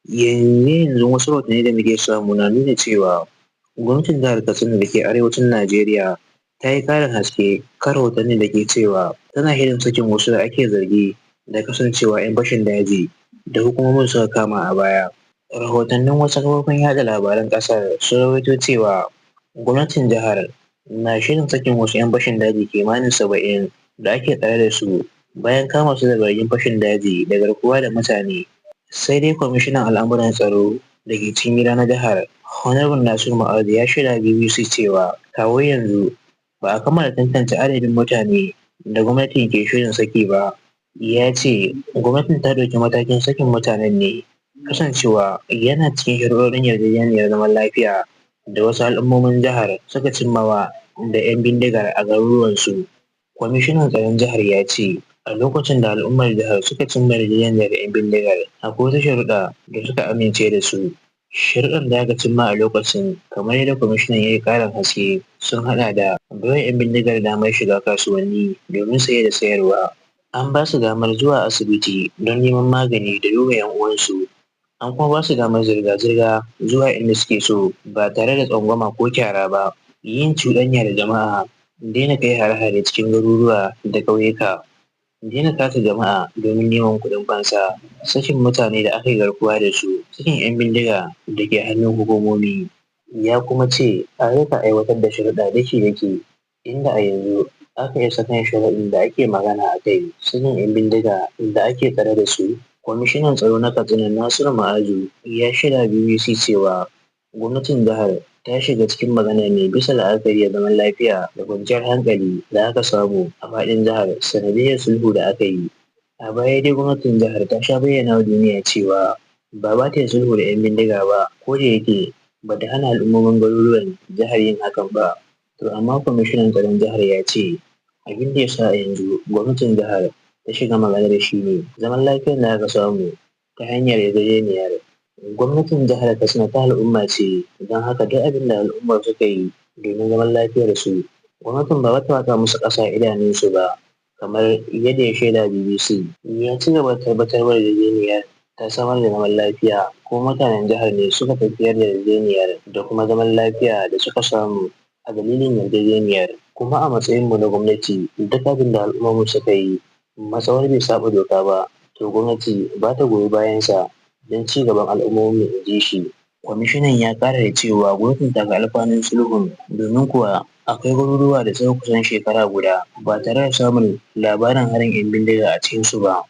Yanzu wasu rahotanni da muke samu na nuna cewa gwamnatin jihar Katsina da ke arewacin Najeriya ta yi ƙarin haske kan rahotannin da ke cewa tana shirin sakin wasu da ake zargi da kasancewa 'yan fashin daji da hukumomin suka kama a baya. Rahotannin wasu kafofin yaɗa labaran ƙasar sun rawaito cewa gwamnatin jihar na shirin sakin wasu 'yan fashin daji kimanin 70 da ake tsare da su bayan kama su da zargin fashin daji da garkuwa da mutane. Sai dai kwamishinan al'amuran tsaro da ke cikin gida na jihar, Honorable Nasiru Ma'azu, ya shaida BBC cewa kawo yanzu ba a kammala tantance adadin mutane da gwamnatin ke shirin saki ba. Ya ce gwamnatin ta ɗauki matakin sakin mutanen ne kasancewa yana cikin sharuɗɗoɗin yarjejeniyar zaman lafiya da wasu al'ummomin jihar suka cimmawa da 'yan bindigar a garuruwansu. Kwamishinan tsaron jihar ya ce a lokacin da al'ummar jihar suka cimma yarjejeniyar da 'yan bindigar, akwai wasu sharuɗa da suka amince da su. Sharuɗan da aka cimma a lokacin, kamar yadda kwamishinan ya yi ƙarin haske, sun haɗa da baiwa 'yan bindigar damar shiga kasuwanni domin saye da sayarwa, an ba su damar zuwa asibiti don neman magani da duba 'yan uwansu, an kuma ba su damar zirga-zirga zuwa inda suke so ba tare da tsangwama ko kyara ba, yin cuɗanya da jama'a, daina kai hare-hare cikin garuruwa da ƙauyuka, daina sace jama'a domin neman kuɗin fansa, sakin mutane da aka yi garkuwa da su, sakin 'yan bindiga da ke hannun hukumomi. Ya kuma ce an rika aiwatar da sharuɗa daki-daki, inda a yanzu aka isa kan sharaɗin da ake magana a kai, sakin 'yan bindiga da ake tsare da su. Kwamishinan tsaro na Katsina, Nasiru Ma'azu, ya shaida BBC cewa gwamnatin jihar ta shiga cikin maganar ne bisa la'akari da zaman lafiya da kwanciyar hankali da aka samu a faɗin jihar sanadiyyar sulhu da aka yi. A baya dai gwamnatin jihar ta sha bayyana wa duniya cewa ba ba ta yi sulhu da 'yan bindiga ba, ko da yake ba ta hana al'ummomin garuruwan jihar yin hakan ba. To amma kwamishinan tsaron jihar ya ce abin da ya sa a yanzu gwamnatin jihar ta shiga maganar shi ne zaman lafiyar da aka samu ta hanyar yarjejeniyar. Gwamnatin jihar Katsina ta al'umma ce, don haka duk abin da al'ummar suka yi domin zaman lafiyar su, gwamnatin ba ta watsa musu ƙasa a idanunsu ba, kamar yadda ya shaida BBC. Ya ci gaba da tabbatar da yarjejeniyar ta samar da zaman lafiya, kuma mutanen jihar ne suka tafiyar da yarjejeniyar da kuma zaman lafiya da suka samu a dalilin yarjejeniyar. Kuma a matsayinmu na gwamnati, duk abin da al'ummarmu suka yi, matsawar bai saɓa doka ba, to gwamnati ba ta goyi bayansa don ci gaban al'ummomin, in ji shi. Kwamishinan ya ƙara da cewa gwamnatin ta ga alfanun sulhun, domin kuwa akwai garuruwa da suka kusan shekara guda ba tare da samun labarin harin 'yan bindiga a cikinsu ba.